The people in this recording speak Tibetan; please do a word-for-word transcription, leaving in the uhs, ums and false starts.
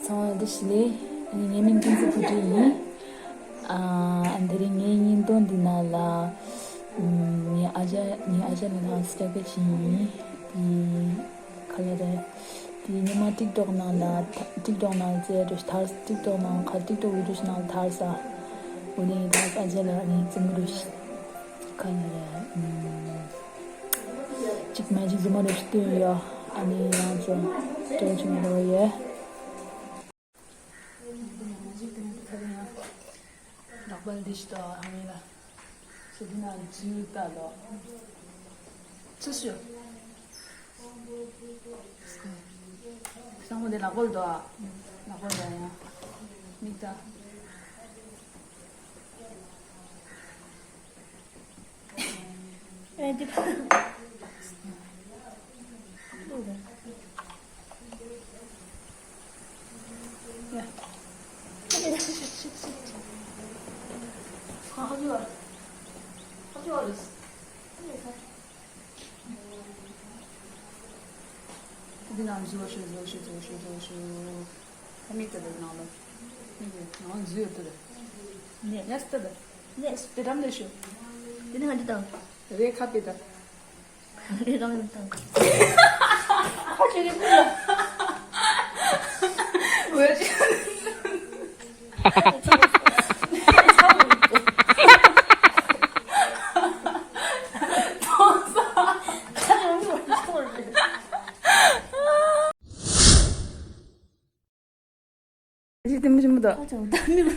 ཨ། བདེ་ལེགས། ངའི་མིང་ཀུན་གཟིགས་བུ་ཁྲིད་ཡིན། ཨ། དེ་རིང་ངའི་བརྙན་ཐུང་འདི་ནང་ལ། ངའི་ཨ་ཅག་ངའི་ཨ་ཅག་ནི་ང་སི་ཏྲ་ཀ་ཅིག་ཡིན། དེ་ག་ལ་རེད། དེ་ཉི་མ་ཊིག་ཊོག་ནང་ལ་ཊིག་ཊོག་ནང་རྩེ་འགྲོ་ཐར། ཊིག་ཊོག་ནང་ག་ཊིག་ཊོག་བི་ཌིའོ་ཞིག་ནང་ཐར་ས། འོ་ནི་ཐར་ས་ཨ་ཅག་ལ་ནི་རྩེད་མོ་རུ་ཞིག་ག་ལ་རེད། གཅིག་མ་གཅིག་རྩེད་མོ་རུ་ཞིག་སྟོན་ཡོད། ཨ་ནི་ཡང་ཚོ་སྤྲོ་ཆུང་རོ་ཡོད། ལག་པ་འདི་ཞིག་ཏུ་ཧ་མི་ལ། སོ་འདི་ན་འཛུལ་ལྟ་ལོ། ཚུར་ཤོག་སང་མོ་འདི་ལག་པ་ལ་དོ། ལག་པ་ལ་ཡང་མིག་ལྟ། ཨེ་འདི། འདི་ནང་བཟོ་ཤོག་བཟོ་ཤོག་བཟོ་ཤོག་བཟོ་ཤོག་ཨ་མིག་ལྟ་དང་ནང་ལ། མིག་གི་ནང་འཛུལ་ཡོད་དོ། ནས་ནས་ལྟ་དང་། ནས་དེ་འགྲམ་ནས་ཤོག་དེ་ནས་ང་འདི་དང་། རེད་ཁ་པེ་དང་། རེད་རང་ཡོད་དང་། ཁ་ཆེ་རེད་པུ་ལ། འོད་ཆེ། ཅི་དེ་མི་ཞིམ་པོ་འདུག་ཨ་ཅང་ད་མི་རུ།